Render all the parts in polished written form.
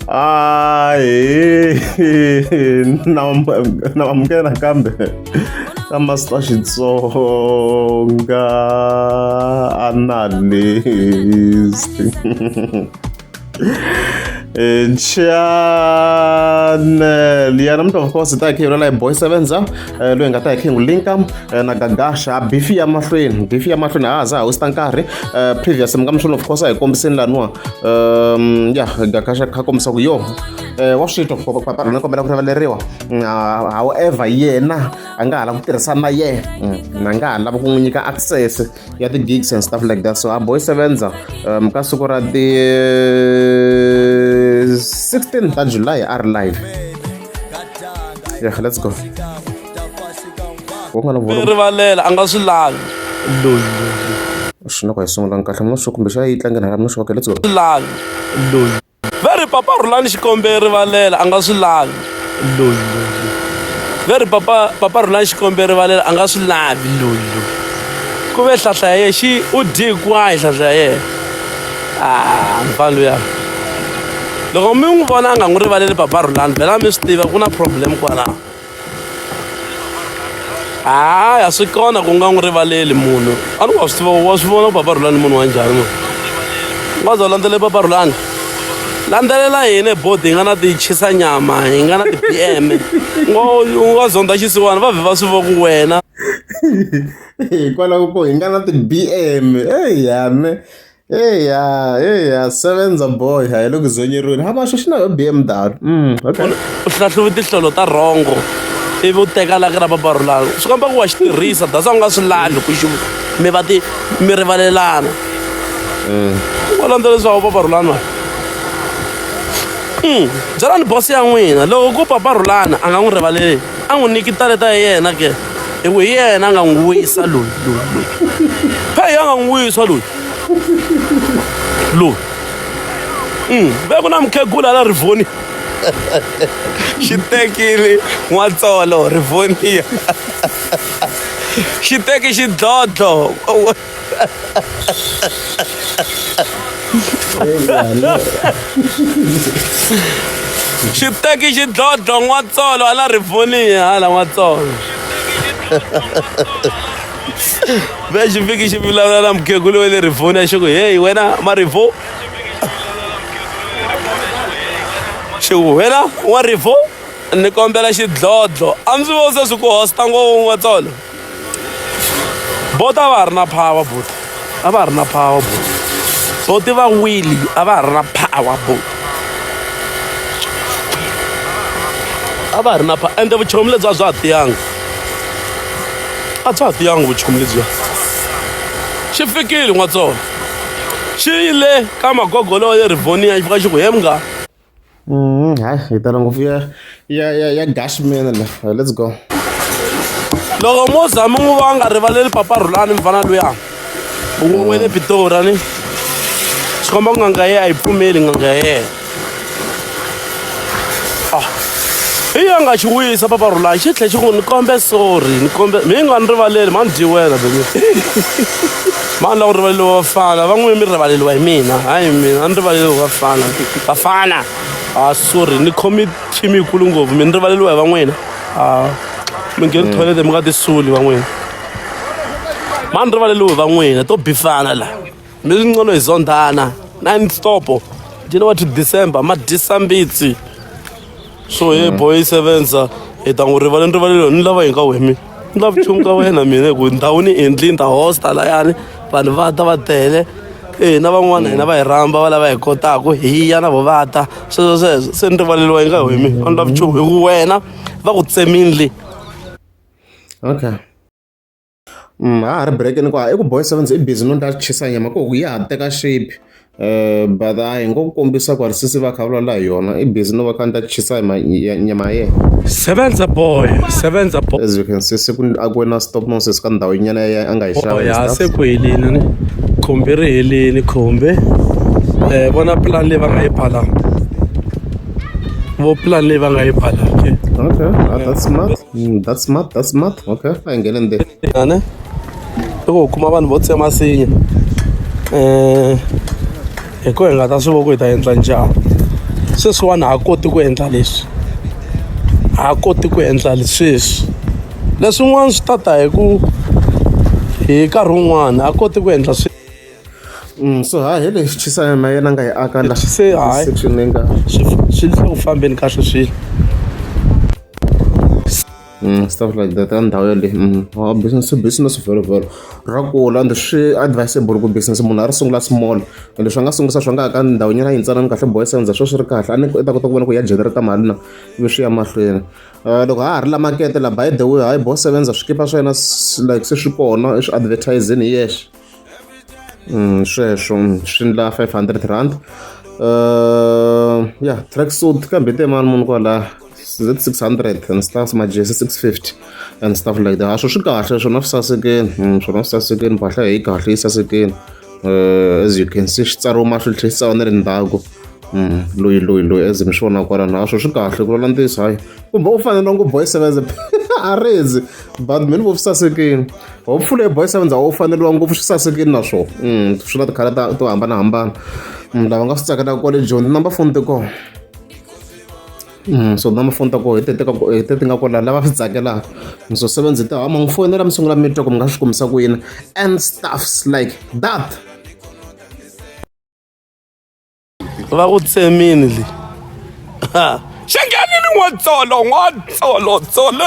Ahi na amukela nakambe ka Master Xitsonga Analyst channel ya namuntlha of course hi ta hi kha hi vulavula hi boy sevenza loyi hi nga ta hi kha hi n'wi linka na gagasha bifi ya mahlweni bifi ya mahlweni a ha za ha hosta nkarhi previous mi nga mi swona of course a hi kombiseni laniwa ya gagasha kha kombisa ku yo wa swi twa papa rona kombela ku rivaleriwa however yena a nga ha lava ku tirhisana na yena a nga ha lava ku n'wi nyika access ya ti-gigs and stuff like that so a boy sevenza ka siku ra ti 16 ta july a ri live yeah let's go rivalela a nga swi lavi loyi swi na ku hi sungulanga kahle mina swo kumbe xa yi tlangeni hala mina swo okay let's go lavi loyi Va ri papa Rhulani Xikombe rivalela a nga swi lavi loyi va ri papa papa Rhulani Xikombe rivalela a nga swi lavi loyi loyi ku ve hlahla ya yena xi u dye hinkwayo hlahla ya yena a mfana luya loko mi n'wi vona a nga n'wi rivaleli papa Rhulani vhela mi swi tiva ku na problem kwalaho. Hayi a swi kona ku nga n'wi rivaleli munhu a ni wa swi tiva wa swi vona ku papa Rhulani munhu wa njhani munhu u nga za u landzelela papa Rhulani landzelela hina bodi hi nga na ti chisa nyama hi nga na ti B_M u nga zonda xisiwana va vhe va swi vo ku wena hikwalaho ko hi nga na ti B_M eya me Eya, eya, sevenza boy, a hi le ku zonyeriweni. Ha va xo xi na yo BMW. Okay. U hlahluvi tinhlolo ta rhongo ivi u teka laki ra papa Rhulani swi komba ku wa xi tirhisa that's why u nga swi lavi ku xi mi va ti mi rivalelana wa landza leswaku papa Rhulani wa byelani boss ya n'wina loko ku papa Rhulani a nga n'wi rivaleli a n'wi nyiki taleta ya yena ke hi ku hi yena a nga n'wi wisa loyi loyi loyi phe a nga n'wi wisa loyi loyi ve ku na mukhegula la rivoni xi tekile n'watsolo rivoniya xi teki xidlodlo xi teki xidlodlo n'watsolo ala rivoniya hala n'watsolo ve xi fiki xi vulavula na mukhegula wa le rivoni xi ku heyi wena marivo xi ku wena wa rivo ni kombela xidlodlo a ndzi vo se swi ku hosta ngopfu n'watsolo bota a va ha ri na power bota a va ha ri na power bota boti va wili a va ha ri na power bota a va ha ri na power ende vuchomi lebyi a bya ha tiyanga a bya ha tiyanga vuchomi lebyiya xi fikile n'watsongo xi yile ka magogo lowa le rivonia xi fika xi ku he munghana Hayi hi tala ngopfu ya ya ya ya gashman la let's go loko mo za mi n'wi va nga rivaleli papa rhulani mfana luya u wele pitori ni swi komba ku n'anga ye a yi pfumeli n'anga ya yena ah hi ya nga xi wisa papa rhulani xi tlhe xi ku ni kombe sorry ni kombe mi nga ni rivaleli mani dyi wena baby mani la ku rivaleliwa vafana van'we mi rivaleliwa hi mina hayi mina a ni rivaleliwa vafana vafana ah sorry ni khomi team yikulu ngopfu mi ni rivaleliwa hi van'wina ah mi ngheni toilet mi nga ti suli van'wina mani rivaleliwe hi van'wina to bifana la mi swi ngcono hi zondhana nine stop January to December ma dyisa mbitsi so he boy sevenza hi ta n'wi rivaleni rivalelo ni lava hi nga wemi ni lava nchumu ka wena mina hi ku ndhawu ni endlini ta hosta layani vanhu va ta va tele e na van'wana hina va hi rhamba va lava hi kotaku hi ya na vo va ta sweswo sweswo se ni rivaleliwa hi nga wemi a ni lavi nchumu hi ku wena va ku tsemini le okay Ha ha ri break-ini kwa i ku boy sevens i busy no ta chisa nyama ku ya ha teka shape but a hi ngo kombisa ku ri sisi va kha vulavula hi yona i busy no va kha ni ta chisa nyama ya yena sevenza boy sevenza boy as you can see se ku akiwe na stop nonsense ka ndhawu nyana ya a nga yi xava ya se ku helini ni khumbi ri helini khumbi vona plan leyi va nga yi phala vo plan leyi va nga yi phala okay okay that's smart that's smart that's smart okay a hi nghene ndzeni ane i ku kuma vanhu vo tsema sinya hi ku hi nga ta swi vo ku hi ta endla njhani. Sweswiwani ha koti ku endla leswi ha koti ku endla sweswi leswin'wana swi ta ta hi ku hi nkarhi wun'wani ha koti ku endla swi So ha hi lexi chisa ma yena nga yi aka la se hayi section leyi nga swi swi le ku fambeni kahle swilo. Stuff like that ka ndhawu yaleyo. Wa business business vhelo ra kula and swi advisable ku business munhu a ri sungula small and leswi a nga sungulisa swa nga ka ndhawu nyana yintsanana kahle boy sendza swo swi ri kahle a ni i ta kota ku vona ku ya generate mali na ivi swi ya mahlweni. Loko ha ha ri la makete la by the way hayi boy sevenza swikipa swa yena like se swi kona i swi advertising hi yexe. Sweswo swi endla R500. Ya track suit kambe te mani munhu kwala is it 600 and stuff majezi 650 and stuff like that. Swo swi kahle swona swi sasekile, swona swi sasekile mpahla yi kahle yi sasekile. As you can see xi tsariwe mahlweni xi tlhela xi tsariwa na le ndzhaku. Loyi loyi loyi as mi swi vona kwalano a swo swi kahle ku vulavula ntiyiso hayi kumbe u fanele ku boy sevenza a rezi but mina vo swi sasekile. Hopefully boy sevenza a wu faneriwa ngopfu swi sasekile na swona. Swi na ti-colour ta to hambanahambana. Lava nga swi tsakelaka kwale Joni number phone ti kona. So number phone ta kona hi teti hi teti nga kwala lava swi tsakelaka. So sevenza ta ma n'wi fonela mi sungula mi twa ku mi nga swi kumisa ku yini and stuffs like that. Va ku tsemini le xengenini n'watsolo n'watsolo tsolo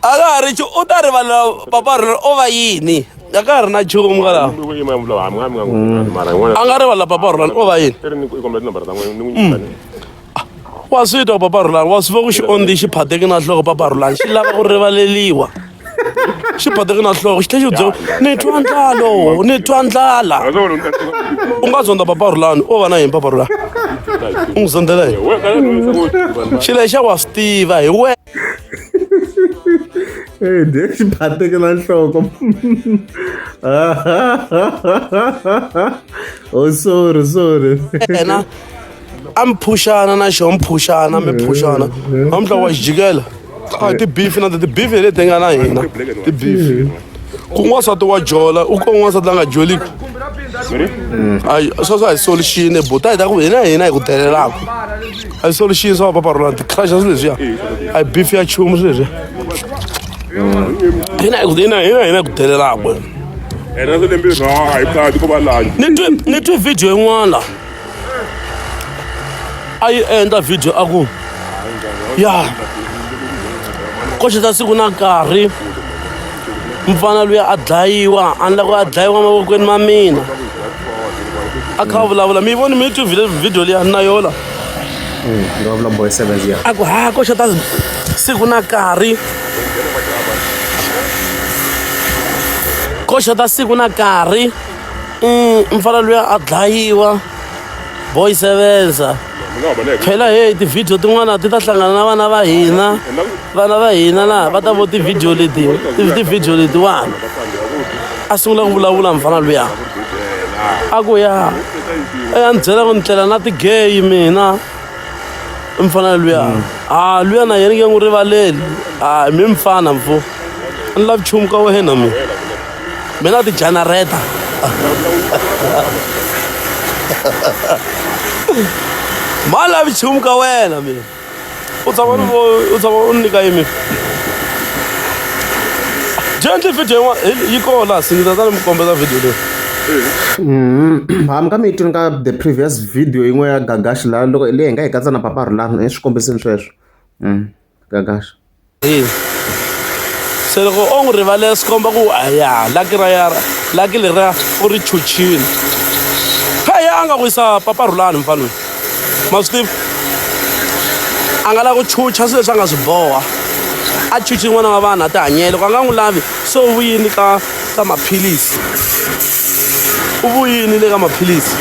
a ka ha ri u ta rivalela papa rona o va yini a ka ha ri na nchumu kwalaho a nga rivalela papa rona o va yini Wa swi twa papa Rhulani, wa swi vona ku xi ondzi xi phateki na nhloko papa Rhulani, xi lava ku rivaleliwa. Xi phateki na nhloko xi tlhela xi ku byela ni twa ndlala ni twa ndlala. U nga zonda papa Rhulani o va na yini papa Rhulani? U n'wi zondzela yini? Xi lexa wa swi tiva hi wena. Hey, ndiye xiphateke na nhloko. Oh, sorry, sorry. Yena a mi phuxana na xo mi phuxana mi phuxana namuntlha wa xi jikela a ti-beef na ti-beef hi leti nga na hina ti-beef ku n'wansati wa jola u ko n'wansati la nga joliki ayi sweswo a hi solution buta hi ta ku hina hina hi ku delelaka a hi solution swa papa Rhulani ti-crush swilo leswiya a hi beef ya nchumu swilo leswiya hina hi ku hina hina hina hi ku delelaka ni twe video yin'wana a yi endla video a ku ya koxe ta siku na nkarhi mfana luya a dlayiwa a ni lava ku a dlayiwa mavokweni ma mina a kha a vulavula mi yi voni mi yi twi video liya na yola Vulavula boy sevens ya a ku ha koxe ta siku na nkarhi koxe ta siku na nkarhi mfana luya a dlayiwa boy sevenza phela hey ti-video tin'wana ti ta hlangana na vana va hina vana va hina na va ta vo ti-video leti ti-video letiwani a sungula ku vulavula mfana luya a ku ya ya ni byela ku ni tlela na ti-gay mina mfana luya a luya na yena nge n'wi rivaleli a mi mfana mfo a ni lavi nchumu ka wena mina mina ti-generator ma lavi nchumu ka wena mina u tshama ni u tshama u nyika yini byi endli video yin'wana yi kona laha singita ta ni mi kombeta video leyi. Hambi ka mi yi twini ka the previous video yin'we ya Gagash laha loko leyi hi nga yi katsa na Papa Rhulani swi kombisini sweswo. Gagash. Se loko o n'wi rivalela swi komba ku aya laki ra ya laki leriya u ri chuchile phaya a nga wisa papa Rhulani mfana loyi ma swi tiva a nga lava ku chucha swilo leswi a nga swi boha a chuchi n'wana wa vanhu a ti hanyela loko a nga n'wi lavi se u vuyini ka ka maphilisi u vuyini le ka maphilisi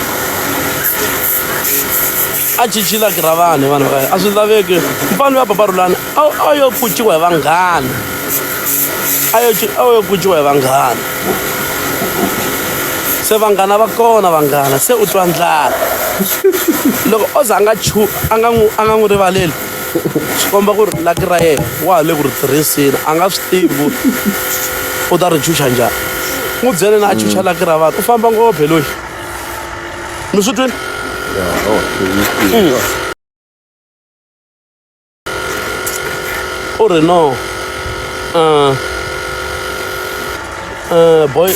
a chichi laki ra vanhu vanhu va a swi laveki mfana ya papa Rhulani a yo kuciwa hi vanghana a yo a yo kuciwa hi vanghana se vanghana va kona vanghana se u twa ndlala loko o za a nga chu a nga n'wi a nga n'wi rivaleli swi komba ku ri laki ra yena wa ha le ku ri tirhiseni a nga swi tivi ku u ta ri chucha njhani n'wi byele na a chucha laki ra vanhu u famba ngopfu loyi. Mi swi twini? U ri no. Boy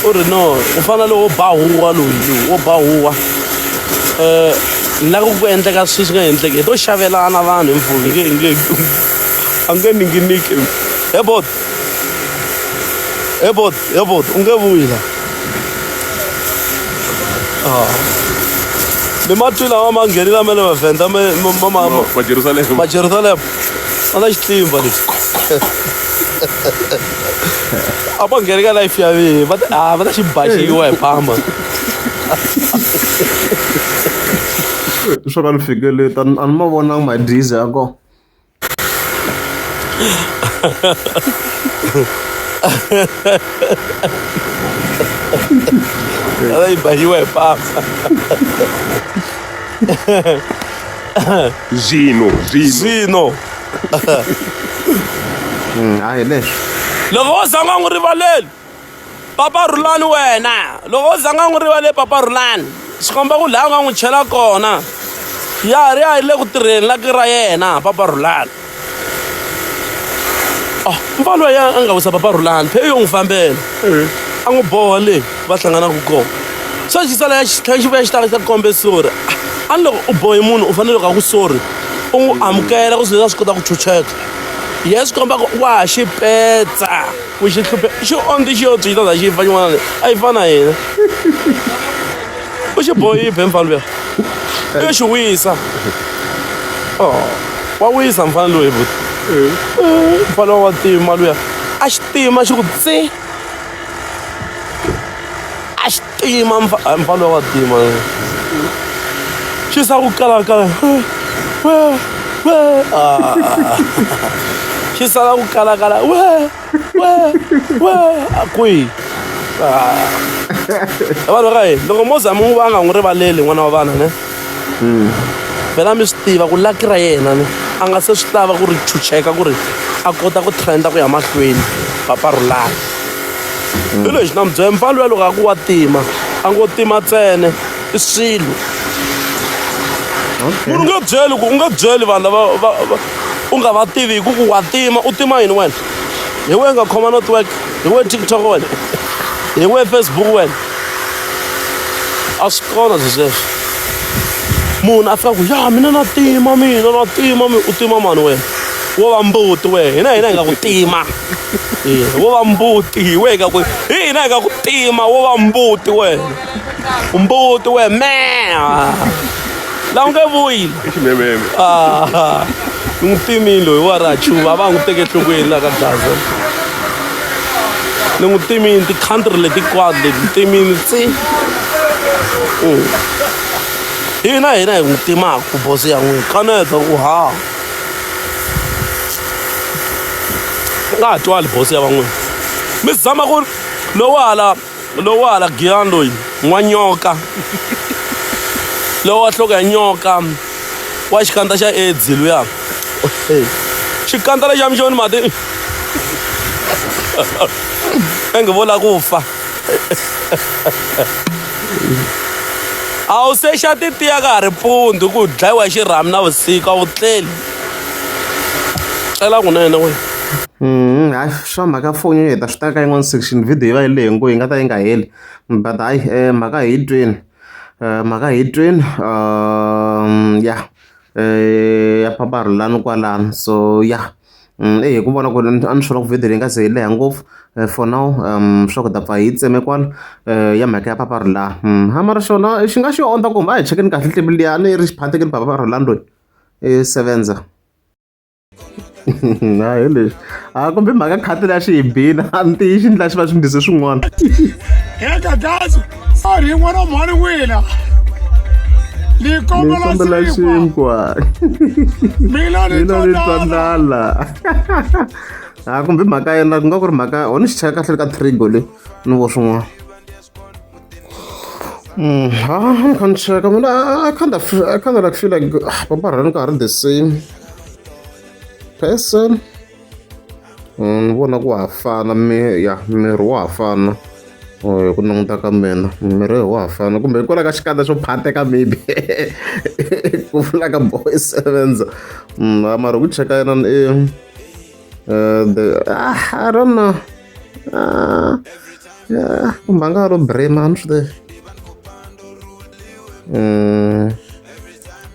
u ri no u fana lowo ba huwa loyi loyi wo ba huwa la ku endleka swilo swi nga endleki hi to xavelana vanhu hi mpfula nge nge a nge ninginiki he bot he bot he bot u nge vuyi la mi ma twi lawa ma nghenile ma le vavhenda ma Jerusalem ma Jerusalem a na xitlimba lexi a va ngheni ka life ya mina va ta a va ta xi baxiwa hi pamba swo ka ni fikeleti a ni ma vonanga madizi ya kona. Va yi baxiwa hi pamba. Zwino, zwino. Zwino. A hi leswi. Loko wo za u nga n'wi rivaleli Papa Rhulani wena loko wo za u nga n'wi rivaleli Papa Rhulani swi komba ku laha u nga n'wi chela kona ya ha ri ya le ku tirheni la ra yena Papa Rhulani. Oh, mfana loyi a nga wisa Papa Rhulani phe yo n'wi fambela a n'wi boha le va hlanganaka kona se xi sala ya xi tlhela xi vuya xi ta xi ta kombe sorry a ni loko u bohe munhu u fanele loko a ku sorry u n'wi amukela ku swi leswi a swi kota ku chucheka yena swi komba ku wa ha xi petsa ku xi hluphe xi ondzi xi yo tshwi xi ta za xi fa xin'wana a yi fana na hina u xi bohile mfana luya u yo xi wisa oh wa wisa mfana loyi buti mfana wa tima luya a xi tima xi ku tsi a xi tima mfana wa tima xi sa ku kalakala we xi sala ku kalakala we we we a kwihi vanhu va ka hina loko mo za mi n'wi va nga n'wi rivaleli n'wana wa vanhu ne vhela mi swi tiva ku laki ra yena ne a nga se swi lava ku ri chucheka ku ri a kota ku trenda ku ya mahlweni papa Rhulani hi lexi na mi byela mfana luya loko a ku wa tima a ngo tima ntsena i swilo munhu u nge byeli ku u nge byeli vanhu lava va u nga va tivi hi ku ku wa tima u tima yini wena hi wena nga khoma network hi wena TikTok wena hi wena Facebook wena a swi kona swi sweswo munhu a fika ku ya mina na tima mina na tima mi u tima mani wena wo va mbuti wena hina hina hi nga ku tima wo va mbuti hi wena hi nga ku hi hina hi nga ku tima wo va mbuti wena mbuti wena me la u nge vuyi I ximememe. Ah, ni n'wi timile loyi wa ra chuva va n'wi teke enhlokweni la ka gaza ni n'wi timile ti-country leti hinkwato leti timile tsi hina hina hi n'wi timaka bosi ya n'wina kaneta ku ha nga ha twali bosi ya van'wina mi zama ku lowu hala lowu hala giyani loyi n'wanyoka lowu wa nhloko ya nyoka wa xikandza xa AIDS luya xikandza lexa mixoni mati ingi vo la ku fa a wu se xa titiya ka ha ri mpundzu ku dlayiwa hi xirhami na vusiku a wu tleli tlela kunene wena. Hayi swa mhaka foni hi ta swi teka ka yin'wana section video yi va yi lehe ngopfu yi nga ta yi nga heli but hayi mhaka hi yi twini mhaka hi yi twini ya ya papa Rhulani kwalano so ya e hi ku vona ku a ni swi vona ku video leyi nga ze yi leha ngopfu for now swa ku ta pfa hi tseme kwala ya mhaka ya papa Rhulani ha mara xona xi nga xi ondza kumbe a hi chekeni kahle nqambi liya a ni ri xiphatekeni papa Rhulani loyi i sevenza. Hayi hi leswi a kumbe mhaka khati leyi a xi hi bina a ni tiyi xi ndla xi va xi ndlise swin'wana. He Gagazo, sorry n'wana wa mhani n'wina. Ni Ni kombela kombela xinkwa. xinkwa. Mina ni Mina twa ni twa ndlala. ndlala. A kumbe mhaka yena ku nga ku ri mhaka ho ni xi cheka kahle ka trigo leyi ni vo swin'wana. Ha ni kha ni cheka mina I kinda like feel like ah, papa Rhulani ka ha ri the same person. Ni vona ku ha fana mi ya miri wa ha fana. Hi ku languta ka mina miri wa ha fana kumbe hikwalaho ka xikandza xo phateka maybe ku vula ka boy sevenza mara ku cheka yena i the ah, I don't know ah, yeah, kumbe a nga ha ro brema a ni swi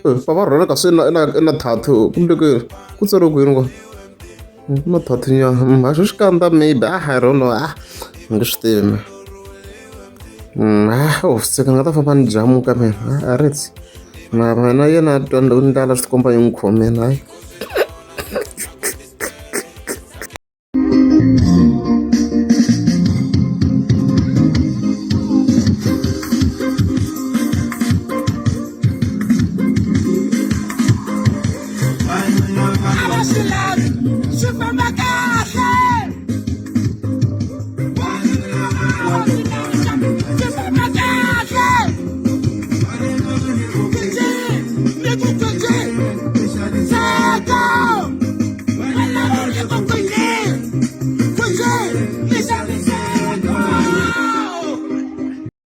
tivi papa rhole kasi i na i na tattoo kumbe ku tsariwe ku yini ko na tattoo nyana haxo xikandza maybe ah I don't know ah ni nge swi tivi mina ah oh se nga ta famba ni jamuka mina a ri tsi mara na yena a twa ndlala swi tikomba yi n'wi khomile hayi. Swi famba kahle swi famba kahle ni ku seka.